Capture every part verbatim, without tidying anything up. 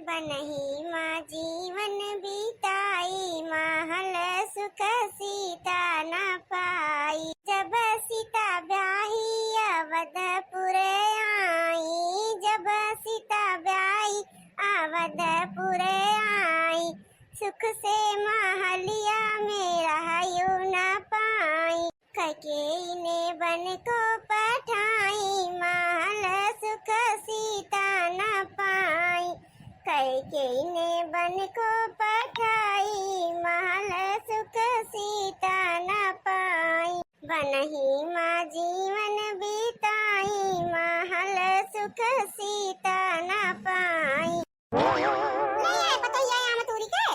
बनही मा जीवन बिताई, महल सुख सीता न पाई। जब सीता ब्याही अवधपुर आई, जब सीता ब्याही अवधपुर आई, सुख से महलिया में रहयो न पाई। कैकेयी ने बन को पठाई, महल सुख सीता न पाई। कैकेयी ने बन को पठाई, महल सुख सीता न पाई। बनही मा जीवन बिताई, महल सुख सीता न पाई। ले आए पतोहिया आम तूरी के।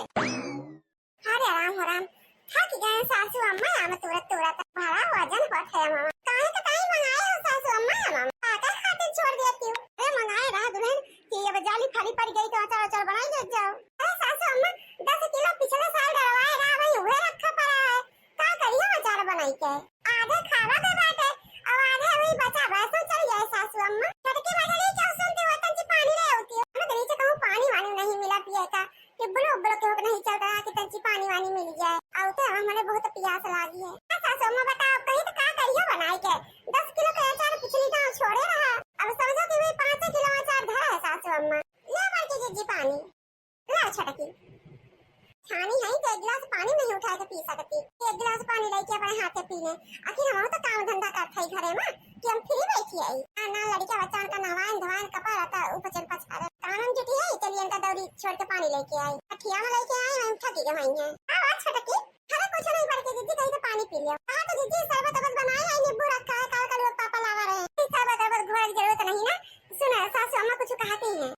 अरे राम हो राम, थक गए सासू अम्मा आम तूरत तूरत। बड़ा वजन होत है अम्मा। काहे के ताई मंगाए हो सासू अम्मा आम? काका खातिर छोड़ दिया क्यों? अरे मंगाए रहा दुल्हन कि अब जाली खाली पड़ गई तो अचार अचार बनाई ले जाओ। अरे सासू अम्मा, दस किलो पिछले साल डलवाए रहा, वही उहे रखा पड़ा है। का करियो अचार बनाई के? आधे खावा के बाटे, अब आधे वही बचा बा, सो चल जाए सासू अम्मा। छोटकी मझली क्यों सुनती हो, तंची पानी ले होती हो। हम तो नीचे कहूँ पानी वानी नहीं मिला पिए का, कि बुलो बुलो के होके नहीं चल रहा कि तंची पानी वानी मिल जाए। आउ तो हमने बहुत प्यास लागी है। हाँ सासू अम्मा बताओ, कहीं तो का करियो बनाई के? दस किलो के अचार पिछली गाँव छोड़े रहा, अब समझो कि वही पाँच किलो अचार धरा है सासू अम्मा। ले बड़की जीजी पानी। ला छोटकी, छानी है तो एक गिलास पानी नहीं उठा के पी सकती। एक गिलास पानी लेके अपने हाथे पी ले। आखिर हम तो काम धंधा करत है घरे में कि हम फ्री बैठी आई। ना, ना लड़का बच्चा उनका नहवान धोवान कपड़ा रहता उपचन पछारे। काम हम जुटी है, चलिए इनका दौरी छोड़ के पानी लेके आई। अखिया में लेके आई, हम थकी गई है। हाँ, हाँ, छोटकी, अरे कुछ नहीं बड़की जीजी, कहीं तो पानी पी लियो। हाँ तो जीजी, शरबत अबत बनाए है, नींबू रखा है, काल का लोग पापा लावा रहे हैं। शरबत अबत घोड़े की जरूरत नहीं ना। सुना सासू अम्मा कुछ कहती हैं।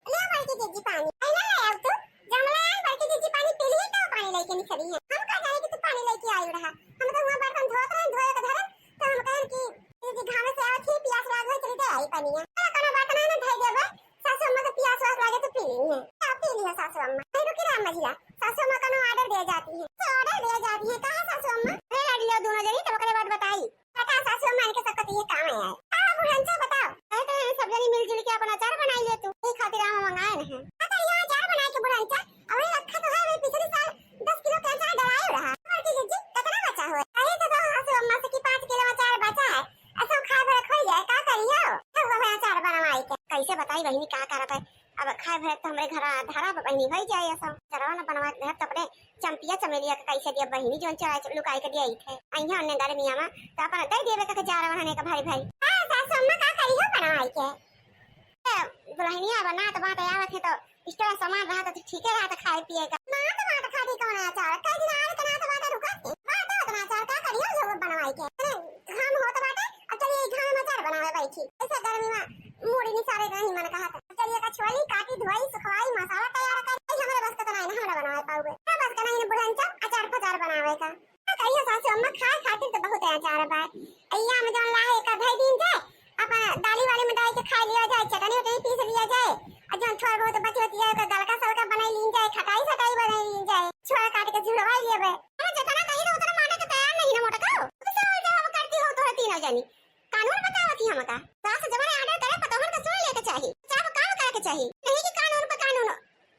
ले बड़की जीजी पानी। अइला ले अब तू। जमला बड़की जीजी पानी पी ली तो पानी लेके निकली है। हम का जाने कि तू पानी लेके आई रहा। हम तो हुआ बर्तन धोत रहे, धोए के धरे, तो हम कहन कि जीजी घाम से आवत ही, पियास लाग गई, चली दे आई पानी है। अरे कोनो बात नहीं ना, धई देबे। सासू अम्मा के पियास वास लागे तो पी ली है। का पी ली है सासू अम्मा? नहीं रुकी राम मझिया, सासू अम्मा कोनो ऑर्डर दे जाती है। तो ऑर्डर दे जाती है, का है सासू अम्मा? अरे लड़ लियो दोनों जनी, तब ओकरे बाद बताई। बता सासू अम्मा, इनके सबके तो ये काम है यार। अब बुढ़नचा बताओ। अरे तो ये सब जनी मिलजुल के अपन अचार बनाई ले तू। ये खातिर हम मंगाए नहीं। हाँ तो ये अचार बनाए के बुढ़नचा, अबे रखा तो है, अबे पिछले साल दस किलो के अचार डलाए रहा। बड़की जीजी, कितना बचा हुआ है? अरे तो दो सासू अम्मा से कि पाँच किलो अचार बचा है, ऐसा खाए भर खोई जाए, का करियो? तो वो है अचार बनवाई के। कैसे बताई बहिनी का करत है? अब खाए भर तो हमरे घर धरा बहिनी होई जाए, ऐसा अचारवा न बनवा के घर तो अपने चंपिया चमेलिया के कैसे दिया बहिनी, जोन चोराई लुकाई के दिया इथे। अइहा अन्ने गर्मिया में तो अपन दे देवे के जार रहने का भारी भारी। हाँ, सासू अम्मा का करी हो बनवाई के? ए, दुल्हनिया अब नात बात आवत है तो extra सामान रहा तो ठीक है, रहा तो खाए पिए का। नात बात खाती कौन है अचार? कई दिन आए के नात बात रुका थे। बात होत ना अचार का करी हो जो बनवाई के? अरे, घाम होत बाटे, अब चलिए घाम में अचार बनावे बैठी। ऐसे गर्मी में मूड़ी निसारे का नहीं मन कहा था। चलिए कछुआई, काटी, धोई, सुखवाई, मसाला तैयार कर। ए, हमरे बस का तो नहीं ना, हमरा बनावे पाउबे। का बस का नहीं ना बुढ़नचा अचार फचार बनावे का। का करियो सासू अम्मा, खाए खातिर तो बहुत है अचार बा। अइया में जौन लाहे का धई दीन जाए, अपन दाली वाली में डाल के खा लिया जाए, चटनी उटनी पीस लिया जाए, और जौन थोड़ा बहुत बची होती है, ओकर गलका सलका बनाई लीन जाए, खटाई सटाई बनाई लीन जाए, छोड़ा काट के झुड़वाई लेबे। अरे जितना कही ना उतना माने के तैयार नहीं ना मोटका। तो सवाल जवाब करती हो तोहरे तीनों जनी। कानून बतावत ही हमका। सास जवन order करे, पतोहन के सुन लेके चाही। चाहे काम करे के चाही। नहीं कि कानून पे कानून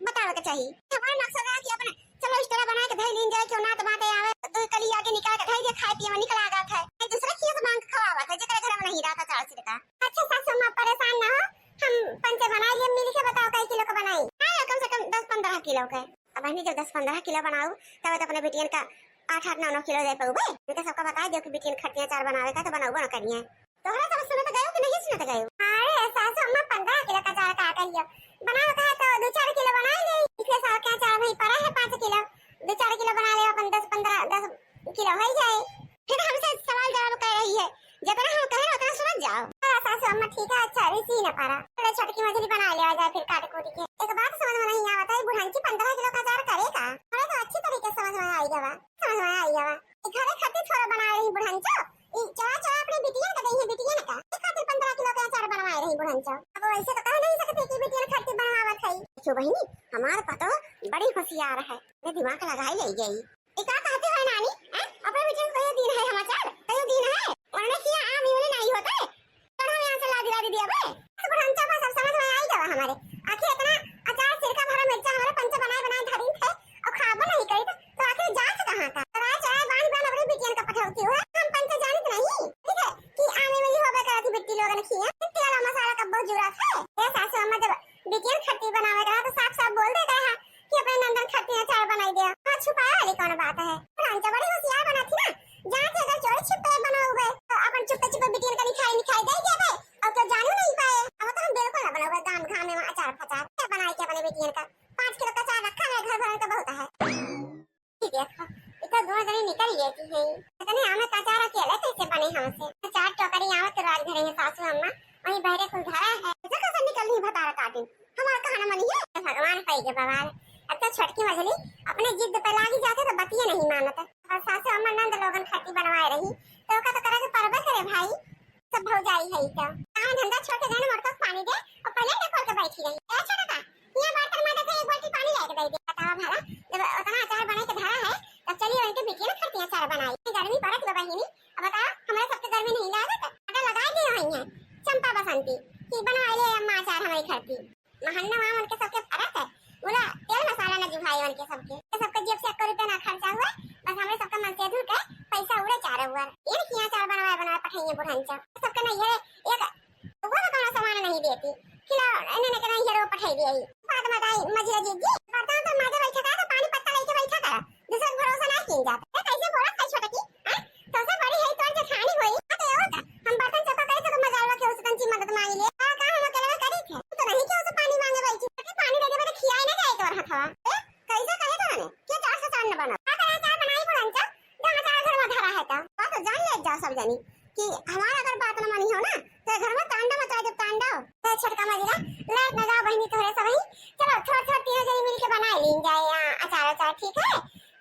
बतावे के चाही। हमारा मकसद है कि अपने चलो extra बना के धई लीन जाए, क्यों ना तो बात आवे, दो कली आगे निकाल के धई दे, खाए पिए में निकल आगत है। एक दूसरे की मांग खवावत है, जेकरे घर में नहीं रहता चार सिर का। अच्छा सासू अम्मा, परेशान ना हो, हम पंचे बनाई लिए, मिल के बताओ कई किलो का बनाई। हाँ, कम से कम दस पन्द्रह किलो का। अब बहिनी जब दस पन्द्रह किलो बनाऊ, तब तो अपने बिटियन का आठ आठ नौ नौ किलो दे पाउबे। इनके सबका बताई दियो कि बिटियन खटिया अचार बनावे का तो बनाउबो न करिए। तोहरा सब सुनत गयो कि नहीं सुनत गयो? अरे सासू अम्मा, पन्द्रह किलो का अचार का करियो, बनावे का है तो दो चार किलो बनाई ले। पिछले साल का अचार वही पड़ा है पाँच किलो, दो चार किलो बना ले, अपन दस पन्द्रह, दस किलो हो जाए। फिर हमसे सवाल जवाब कर रही है, जितना हम कहें उतना सुनत जाओ। हाँ सासू अम्मा ठीक है, अच्छा रिसी न पारा। चलो छोटकी मछली बना लेवा जाए फिर काट कूट के। एक बात समझ में नहीं आवत है, बुढ़ंची पन्द्रह किलो का अचार करे का? हमें तो अच्छी तरीके से समझ में आई गवा, समझ में आई गवा। ई घरे खातिर थोड़ा बनाए रही बुढ़ंचो, ई चोरा चोरा अपने बिटियन का देही बिटियन का। ई खातिर पन्द्रह किलो का अचार बनवाए रही बुढ़ंचो। अब वैसे तो कह नहीं सकते कि बिटियन खातिर बनवावत है। क्यों बहिनी, हमार पतो बड़ी होशियार है, ये दिमाग लगाई ले गई। ई का कहते हो नानी? हैं? अपने बेटे को कहियो दीन है समाचार? कहियो दीन है? उन्होंने किया आम इमली नहीं होते? चढ़ो यहाँ से लादी लादी देबे? तो बुढ़नचा बा, सब समझ में आई गवा हमरे। आखिर इतना अचार, सिरका भरा मिर्चा हमरे पंचे बनाए बनाए धरी थे और खाबो नहीं करी, तो, तो आखिर जात कहाँ था? तो राय चढ़ाए बांध बांध अपनी बिटियन का पठौती हुए, हम पंचे जानित नहीं, ठीक है, कि आमे में ही होबे करत ही बिट्टी लोगन खिया, तेल और मसाला कब्बो जरूरत है। ए सासू अम्मा, जब बिटियन खट्टी बनावे करा तो साफ साफ बोल देता है कि अपने नंदन खट्टी अचार बनाई दे। हाँ, छुपाए वाली कौन बात है? बुढ़नचा बड़ी होशियार बना थी ना, जान के अगर चोरी छुपे बनावे तो अपन चुप्पे चुप्पे बिटियन का निखाई निखाई दे देबे और क्यों जानू नहीं पाए। अब तो हम बिल्कुल ना बनावे गाम घाम में अचार फचार। क्या बनाए के अपने बिटियन का? पाँच किलो का अचार रखा है घर भरन का बहुत है। ये देखो, इतना दोनों जने निकल गए थी हैं। इतने आमे का अचार अकेले कैसे बने हमसे? चार टोकरी आमे तो राज घरे हैं सासू अम्मा, वहीं बहरे कुल धरा है। जगह से निकल नहीं भतार काटिन। हमार कहा न मनी है, भगवान पाई के बवाल। अब तो छोटकी मझली अपने जिद पे लागी जाते तो बतिये नहीं मानत। और सासू अम्मा नंद लोगन खाती बनवाए रही, तो ओका तो करे के परबे करे भाई, सब भौजाई है तो। काम धंधा छोड़ के जाने मोटका के पानी दे और पहले ढकोल के बैठी रही। ए छोटका, ये बर्तन माजे थे, एक बाल्टी पानी लेके दे दे। बतावा भला, जब उतना अचार बने के धरा है, तब चलिए उनके बिटिया ना खरतिया अचार बनाई। गर्मी पड़त बा बहिनी, अब बताओ, हमारे सबके गर्मी नहीं लागत? आटा लगा दिए हुई हैं चंपा बसंती कि बनवा ले अम्मा अचार हमारी खरती। महन्ना माँ उनके सबके फरक है, बोला तेल मसाला ना जुभाई उनके सबके, ये सबके जेब से एक रुपया ना खर्चा हुआ, बस हमरे सबका मन से धुर के पैसा उड़े चारों ओर। ये नहीं किया अचार बनवाए बनवाए पठाइए बुढ़नचा, सबके ना ये एक वो तो कौनो सामान नहीं देती, खिला इन्हें के नहीं ये रो पठाई दिए। बात बताई मझिला जीजी, बर्तन तो माजे बैठा का तो पानी पत्ता लेके बैठा कर, दूसरे के भरोसा नहीं कीन जाता। ए, कैसे बोलत है छोटकी? हैं? तोसे बड़ी है तोर जेठानी होई। हाँ, तो ये होता। हम बर्तन चौका करे तो मजालवा के उसे तंची मदद मांग ले। और काम हम अकेले में करी थे। तो नहीं कि उसे पानी मांगे बैठी। तो पानी दे देबे तो खियाए ना जाए तोर हथवा। ए, कैसे कहे तो ने? के चार से चार न बना। का करे चार बनाई बुढ़नचा? जो हमारे घर में धरा है तो। बात तो जान ले जा सब जानी कि हमारा अगर बात न मानी हो ना, तो घर में तांडव मचाए दे, तांडव। ए, छोटका मझिला, लड़त न जाओ बहिनी तोहरे सब ही। चलो, छोट छोट तीनों जनी मिल के बनाए लीन जाए यहाँ अचार अचार, ठीक है?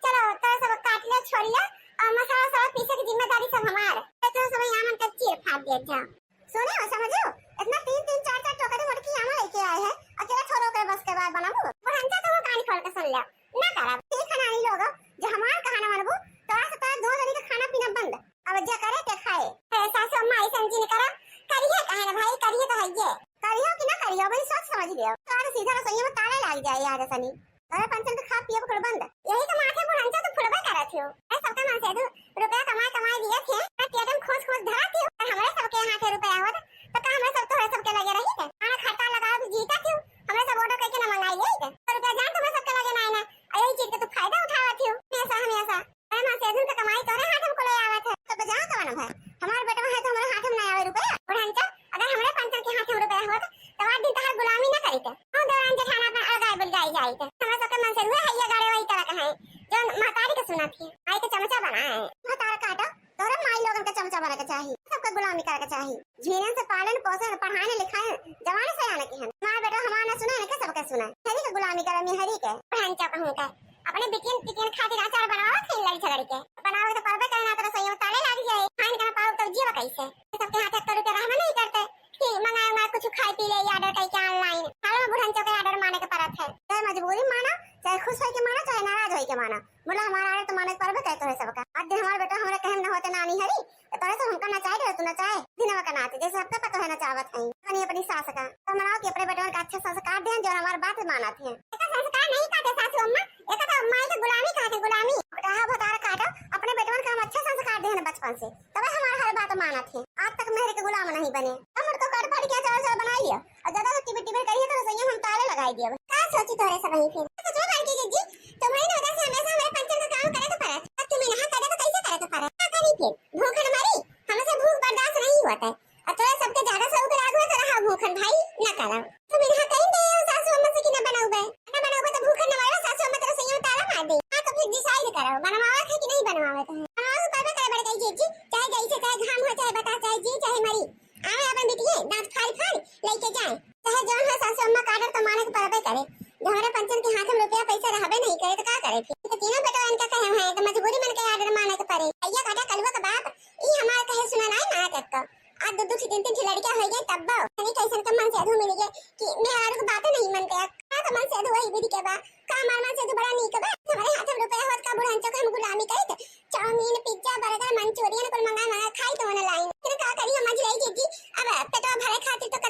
चलो, तो सब काट लियो, छोड़ लियो, और मसाला वसाला पीसे की जिम्मेदारी सब हमार। तो तुम सब यहाँ मन का चीर फाड़ दिया जाओ। सुने हो, समझो, इतना तीन तीन चार चार टोकरी मोटकी आमा लेके आए हैं, अकेला थोड़ो के बस के बात बनाओ। बुढ़नचा तो वो कान खोल के सुन लिया, ना करा। ठीक है नानी लोग, जो हमार कहा ना मानबू, तो आज से तोरा दो जनी का खाना पीना बंद। अब जे करे ते खाए। ए, सासू अम्मा ऐसन जिन करा, करिए काहे ना भाई, करिए तो हइये। करियो कि ना करियो, भाई सोच समझ लियो। तोरा सीधा रसोई में ताले लाग जाए आज सनी। अरे पंचन के खा पिए कुल बंद। यही तो माथे बुढ़नचा तो फुलबे करत हो। ए, सबका मन से दू रुपया कमाए कमाए दिए थे, ना पेट में खोस खोस धरा थी, और हमरे सबके हाथे रुपया होत, तो का हमरे सब तोहरे सबके लगे रही थे? खाना खाता लगाओ भी जीता क्यों? हमरे सब order करके ना मंगाई ले थे। तो रुपया जान तुम्हें सबके लगे ना आए ना, और यही चीज का तू फायदा उठावत हो हमेशा हमेशा। अरे माँ, सेधुन का कमाई तोरे हाथ में कुल आवत है। तो बजाओ तो ना भाई, हमार बेटवा है तो हमारे हाथ में ना आवे रुपया। बुढ़नचा, अगर हमरे पंचन के हाथ में रुपया होत, तो आज दिन तहार गुलामी ना करीते। हम दौरान जेठाना अपन अलगाई बुलगाई जाइत। हमरा सबके मन से हुए है ये गाड़े वही तरह का है, जो महतारी के सुनत है, माई के चमचा बना है। महतार काटो, तोरे माई लोगन के चमचा बने के चाही, सबके गुलामी करे के चाही। झीरन से पालन पोषण, पढ़ाने लिखाए, जवान से आने के हैं। हमार बेटा हमार ना सुने, इनके सबके सुने। हरी के गुलामी करे, मैं हरी के। बुढ़नचा कहूँ के। अपने बिटियन पिटियन खातिर अचार बनावत है लड़ झगड़ के। बनावे तो परबे करे ना तो रसोई में ताले लाग जाए। खाइन के ना पाओ तो जीव कैसे? सबके हाथ एक रुपया रहबे नहीं करते कि मंगाए मंगाए कुछ खाए पी ले, order करके online। हाल में बुढ़नचा के order माने के पड़त है। चाहे मजबूरी माना, चाहे खुश होके माना, चाहे नाराज होके माना। बोला हमारा order तो माने के परबे करे तोहरे सबका। आज दिन हमार बेटा हमरे कहे में ना होते नानी हरी, तो तोरे से हमका नचाए दे, तू नचाए। दिनवा का नाच, जैसे सबका पता है नचावत है। अपनी, अपनी सास का। तो मनाओ कि अपने बेटवन का अच्छा संस्कार दें, जो हमार बात मानत है। एकर संस्कार नहीं कहते सासू अम्मा, एकर तो माई के गुलामी कहते, गुलामी। बेटा, हाँ, भतार काटो, अपने बेटवन का हम अच्छा संस्कार दें बचपन से, तबे हमार हर बात मानत है। आज तक मेहर के गुलाम नहीं बने। हम उनको कर पढ़ के अचार, अचार बनाई लियो। और ज्यादा तो टिबिर टिबिर करिए तो रसोइया में हम ताले लगाई दिए। का सोची तोरे सब ही फिर? तो जो लड़की के जी, तुम्हारी वजह से हमेशा हमारे पंचन का काम करे तो पड़त। अब तुम्हें यहाँ करे तो कैसे करे तो पड़त? का करी फिर? भूखन मरी, हमसे भूख बर्दाश्त नहीं होता है। और तोरा सबके ज्यादा शौक लाग हुआ तो रहा भूखन भाई, ना करो। तुम इन्हा कहीं दे हो सासू अम्मा से कि ना बनाऊबे, ना बनाऊबे तो भूखन न मरो, सासू अम्मा तेरे सही में ताला मार दे। हाँ तो फिर decide करो, बनवावे है कि नहीं बनवावे है। बनवावे तो करबे करे बड़े कही जीजी, चाहे जैसे, चाहे घाम हो, चाहे बतास, चाहे जी, चाहे मरी। आवे अपन बिटिये, दांत फाड़ फाड़, लेके जाए। चाहे जौन हो सासू अम्मा का order तो माने के पड़बे करे। जब हमारे पंचन के हाथ में रुपया पैसा रहबे नहीं करे तो का करे फिर? तो तीनों बेटा इनका कहे हैं तो मजबूरी मन के order माने के पड़े। भैया कहता कलुआ का बाप, ई हमार कहे सुना नहीं मानत एक तो। आज दो दो ठे तीन तीन ठे लड़का हो गए तब बा। यानी कैसन के मन से अधू मिल गए कि मेहरारू के बातें नहीं मानते। का तो मन से अधू वही विधि के बा। का हमार मन से अधू बड़ा नीक बा? हमारे हाथ में रुपया होत का बुढ़नचा के हम गुलामी करित? चाउमीन, पिज्जा, बर्गर, मंचूरियन कुल मंगा मंगा खाई तो online। फिर का करी हम मझिलाई जीजी? अब पेटवा भरे खातिर तो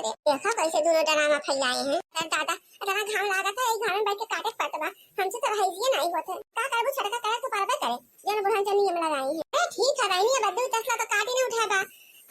देखा कैसे दोनों ड्रामा फैलाए हैं। अरे दादा, इतना घाम लागत है, यही घाम में बैठ के काटे के पड़त बा। हमसे तो रहिए नहीं होते। का करबू, छोटका करे तो परबे करे, जौन बुढ़न जनी हम लगाई है। ए, ठीक है बहिनी, अब दू तसला तो काटी नहीं उठा बा,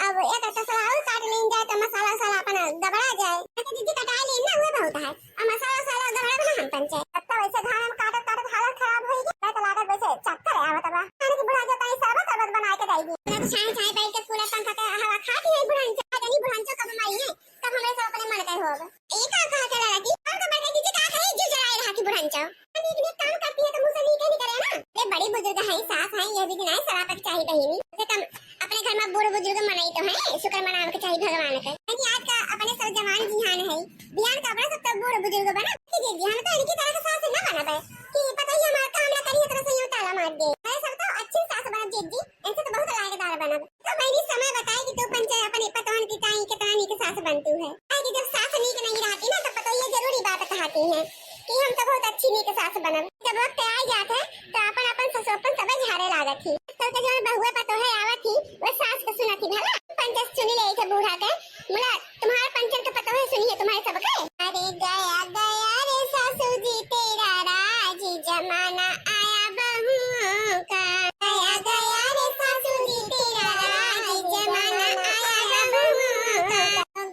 अब एक तसला और काट लेन जाए तो मसाला वसाला अपन गबड़ा जाए। तो दीदी कटाई लेन ना, हुए बहुत है, अब मसाला वसाला गबड़ा बना हम पंचे। अब तो वैसे घाम में काटत काटत हालत खराब होई गई, मैं तो लागत वैसे चक्कर आवत बा। खाने की बुढ़ा जो ताई शरबत शरबत बना के देगी। मैं तो छाए छाए बैठ के कूलर पंखा के हवा खाती है बुढ़न, जनी बुढ़न जो कब माई है। तब हमरे सब अपने मन के होब। ई का कहा चला लगी? और तो बड़का दीदी का करे, जो जलाए रहा की बुढ़न चाओ। अभी एक काम करती है तो मुँह से नहीं कहनी करे ना। अरे बड़ी बुजुर्ग है, सास है, ये भी नहीं सलाह पर चाहिए बहिनी। कम से कम अपने घर में बूढ़ बुजुर्ग मनाई तो है, शुक्र मनावे के चाहिए भगवान के। लेकिन आज का अपने सब जवान जिहान है, बिहान का अपना सब तो बूढ़ बुजुर्ग बना। कि दीदी, हम तो इनकी तरह के सास ना बनबे कि पता ही हमारा काम ना करी, इतना संयम ताला मार दे। अरे सब तो अच्छी सास बनब दीदी, इनसे तो बहुत लायकदार बनब। तो बहिनी समय बताए कि तू पंचे अपने पतोहन की ताई कितना नीक सास बनतू है। काहे कि जब सास नीक नहीं रहती ना तो पतोहिया जरूर ई बात कहती है कि हम तो बहुत अच्छी नीक सास बनब। जब वक्त आ जात है तो अपन अपन ससुरपन सबे झाड़े लागत ही। आजकल के जो बहुए पतोहे आवत ही वो सास के सुनत ही भला। पंचे सुनी ले थे बूढ़ा के, मुला तुम्हारे पंचन के पतोहे सुनी है तुम्हारे सबके। अरे गया गया रे सासू जी तेरा राज, जमाना आया बहुओं का। गया गया रे सासू जी तेरा राज, जमाना आया बहुओं का।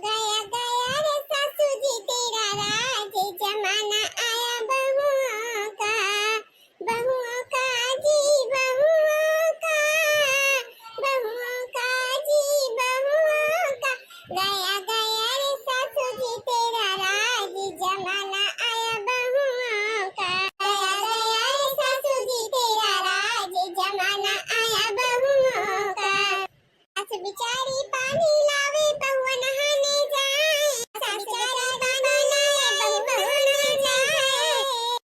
गया गया रे सासू जी तेरा राज, जमाना आया बहुओं का। बहुओं का जी बहुओं का, बहुओं का जी बहुओं का। गया गया रे सासू जी तेरा राज, जमाना आया बहुओं का। गया गया रे सासू जी तेरा राज, जमाना आया बहुओं का। सास बिचारी पानी लावे, बहुआ नहाने जाए। सास बिचारी पानी लावे, बहुआ नहाने जाए।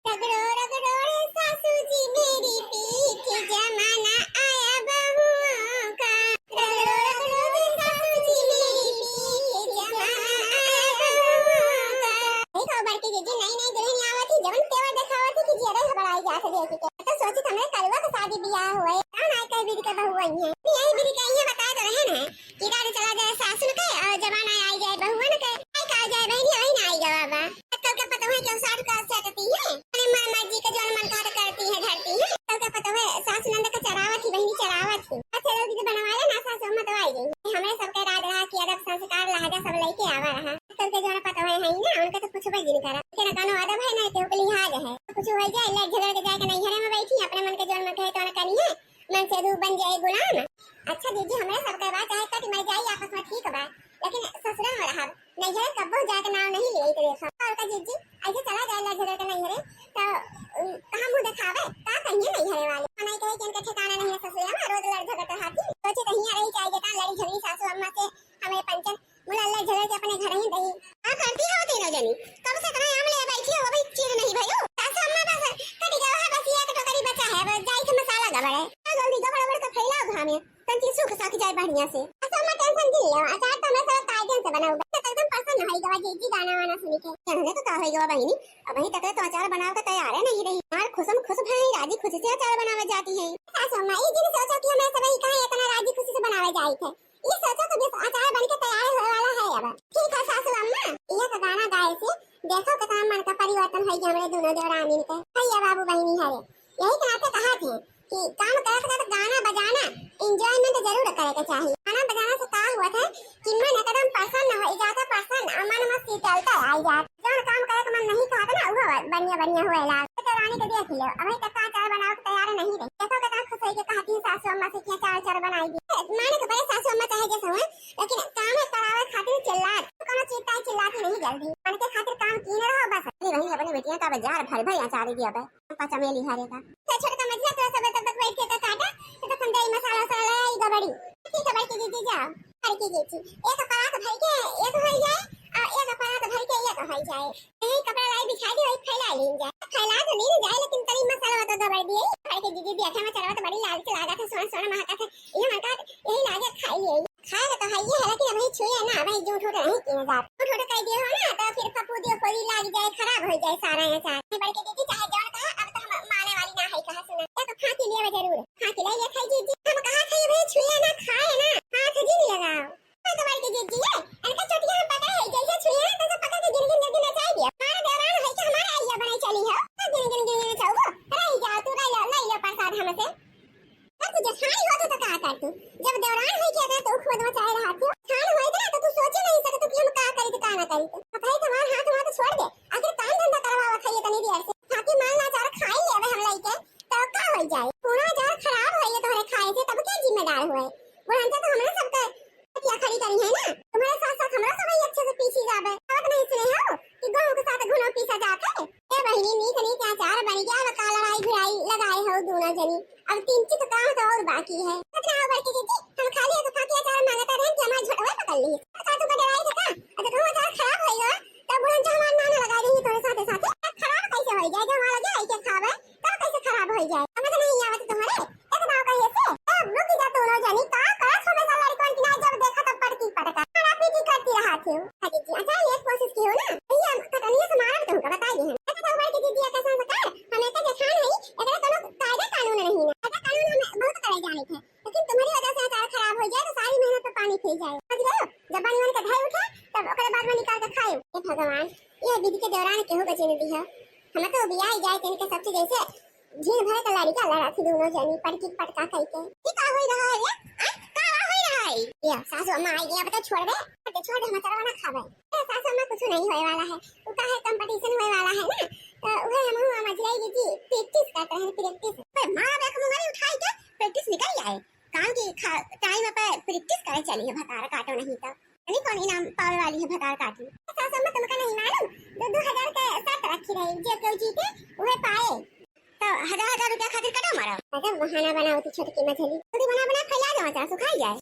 रगड़ो रगड़ो रे सासू जी मेरी पीठ, जमाना आया बहुओं का। रगड़ो रगड़ो रे सासू जी मेरी पीठ, जमाना आया बहुओं का। देखो बड़की जीजी, नई नई दुल्हन आवत ही, जवन तेवर देखावत ही कि जियरे घबराई जात है देख के। तो सोची हमरे कलुआ के शादी बियाह हुए, का ना कई बीर के बहू आई है। यही बीर के ये बताए तो रहे ना कि राज चला जाए सासुन के और जमाना आई जाए बहुअन के। आई का जाए बहनी, वही ना आई गवा बा। आजकल के पतोहे के साठ का सटती है, अपने मन मर्जी के जौन मन का करती है धरती है। आजकल के पतोहे सास नंद का चरावत ही बहनी, चरावत ही। अच्छा लोग दीदी बनवाए ना सासु अम्मा तो आई गई। हमरे सबके राज रहा कि अदब संस्कार लहजा सब लेके आवा रहा। आजकल के जौन पतोहे हैं ना, उनके तो कुछ भी नहीं करा। के ना कोनो अदब है ना केहू के लिहाज है। कुछ हो जाए, लड़ झगड़ के जाए के नैहरे में बैठी, अपने मन के जौन मन कहे तौन करिए, मन से रूप बन जाए गुलाम। अच्छा दीदी, हमरे सबके बात चाहे कट मर जाई आपस में ठीक बा, लेकिन ससुरा में रहब, नैहरे कब्बो जाए के नाव नहीं लेत देखा। और का दीदी, ऐसे चला जाए लड़ झगड़ के नैहरे, तो, उम, कहाँ मुँह देखावे, का कहिए नैहरे वाले? मनाई कहे कि इनके ठिकाना नहीं है ससुरा में, रोज लड़ झगड़ के हाथी। सोचे कहीं रही जाए, जेता लड़ी झगड़ी सासू अम्मा से, हमें पंचन मुला लड़ झगड़ के अपने घर ही दही। का करती हो तीनों जनी? कब से इतना आम ले बैठी हो, अभी चीर नहीं भयो? सासू अम्मा बस कट गया है, बस ये एक टोकरी बचा है, अब जाई के मसाला गबड़े। का जल्दी गबड़ गबड़ के फैलाओ घामे, तंची सूख साख जाए बढ़िया से। सासू अम्मा टेंशन जिन लो, अचार तो मैं सब कायदे से बनाऊं, बस एकदम पसंद होई गवा जीजी गाना वाना सुन के। कहने तो का होई गवा बहिनी, अबही तक तो अचार बनावे के तैयार है नहीं रही। हमार खुशम खुश भई, राजी खुशी से अचार बनावे जाती है। सासू अम्मा, ई जिन सोचो कि हमें सब ई कहाँ इतना राजी खुशी से बनावे जाई थे। ई सोचो कि बस अचार बन के तैयार होए वाला है अब। ठीक है सासू अम्मा, ये तो गाना गाए से देखो कितना मन का परिवर्तन होई गया हमरे दोनों देवरानी के। भैया बाबू बहिनी हरे, यही के नाते कहा थे कि काम करत करत गाना बजाना, enjoyment जरूर करे के चाहिए। गाना बजाना से का हुआ था कि मन एकदम प्रसन्न हो जाता, प्रसन्न, और मन में शीतलता आई जात। जौन काम करे के मन नहीं कहत ना, उहो बढ़िया बढ़िया होए लाग। तो रानी के देख लो, अभी तक का अचार बनावे के तैयार नहीं रही। देखो कितना खुश होई के कहती है सासू अम्मा से कि अचार अचार बनाई दी। माने के पहले सासू अम्मा चाहे जैसे हुए, लेकिन काम करावे खातिर चिल्लात, कोनो चीज ताई चिल्लाती नहीं जल्दी। मन के खातिर काम कीने रहो बस। अरे वही अपने बेटियां का बाजार भर भर अचार दिया बे। पा चमेली हरे का। तो छोटका मझिला तोरा सब तब तक बैठ के का काटा, तो तब हम जाई मसाला वसाला ले आई गबड़ी। ठीक है बड़की जीजी जाओ। बड़की जीजी, एक परात भर के एक हो जाए, और एक परात भर के एक हो जाए। यही कपड़ा लाई बिछा दी, वही फैला लीन जाए। फैला तो लीन जाए, लेकिन तनी मसाला तो गबड़ दिए। बड़की जीजी देखा में चलवा तो बड़ी लालच लागत है, सोना सोना महकत है। ये मन का यही लागे खाई ले। खाए तो है ये है, लेकिन अभी छुए ना, अभी जूठ उठ नहीं किए जात। जूठ उठ कह दिए हो ना, तो फिर फफूंदी उफूंदी लाग जाए, खराब हो जाए सारा अचार। बड़की जीजी चाहे जौन कहा, अब तो हम माने वाली ना है, कहा सुना। ये तो फांकी लिए जरूर, फांकी ले ये खाई जीजी। हम कहा खाई भाई, छुए ना, खाए ना, हाथ जिन लगाओ। तो बड़की जीजी ये, इनका चोटिया हम पता है, जैसे अरे तो भाई, तुम्हार हाथ, हमार तो छोड़ दे, आखिर काम धंधा करवावत है ये तनी देर से, खाके माल ना अचार खाई लेवे हम लइके, तो का हो जाए? पूरा अचार खराब है ये तोहरे खाए से, तब के जिम्मेदार हुए? बुढ़ंचा तो हमरा सबके खटिया खड़ी करी है ना, तुम्हारे साथ साथ हमरा सब ही अच्छे से पीसी जावे। आवत नहीं सुने हो कि गेहूं के साथ घुनो पीसा जात है? ए बहिनी, नीक नीक अचार बन गया, अब का लड़ाई भिड़ाई लगाए हो दोनों जनी। अब तीन चित काम तो और बाकी है। इतना हो बड़की जीजी, हम खाली एक फाकी अचार मांगता रहे कि हमारे झोटवे पकड़ ली। का तू का डराई थे का? अच्छा, कहूँ अचार खराब होई गवा, तब बुढ़ंचा हमार नाना लगा देही तोरे साथे साथे। अब खराब कैसे होई जाए? जब हमारा लगे आई के खावे, तब कैसे खराब होई जाए? समझ नहीं आवत तुम्हारे? एक दाव कहिए से, ए, रुक जा दोनों जनी, का करत हो हमेशा लड़कन की ना, जब देखा तब पटकी पटका। मारा पीटी करती रहा थी। हाँ जीजी, अच्छा, एक कोशिश की हो ना, भैया कटनिया से मारब तुमको, बताई दी हम। अच्छा, तो बड़की जीजी का संस्कार, हम एक जेठान है, एकरा कोनो कायदा कानून नहीं है। कायदा कानून हम बहुत करे जाने थे, लेकिन तुम्हारी वजह से अचार खराब हो जाए तो सारी मेहनत पे पानी फिर जाए, समझ गए हो? जब बनिवन के धई उठे, तब ओकरे बाद में निकाल के खाए। हे भगवान, ये विधि के दौरान केहू बचे नहीं दिया। हम तो बियाह जाए, इनके सब चीज ऐसे झील भरे के लड़िका लड़ा थी दोनों जनी, पटकी पटका कई के। ये का होई रहा है ये? आ? का होई रहा है? ये सासू अम्मा आई गई, अब तो छोड़ दे, छोड़ दे, छोड़ दे, हम अचार ना खावे। ए, सासू अम्मा, कुछ नहीं होए वाला है, वो का है, कंपटीशन होए वाला है ना, तो वह हम हुआ मझिलाई जी जी प्रैक्टिस करते हैं, प्रैक्टिस। पर माँ बाप को मुंगरी उठाई के प्रैक्टिस निकल जाए, काम की खा-, टाइम पे प्रैक्टिस करे चली है, भतार काटो नहीं तो। नहीं कौन इनाम पावे वाली है भतार काटी। सासू अम्मा, तुमका नहीं मालूम, दो दो हजार के शर्त रखी रही, जे केहू जीते वह पाए। तो हजार हजार रुपया खातिर कटा मारा। अरे बहाना बनाओ थी छोटकी मझली, खुद बना बना फैला दो, चासू खाई जाए।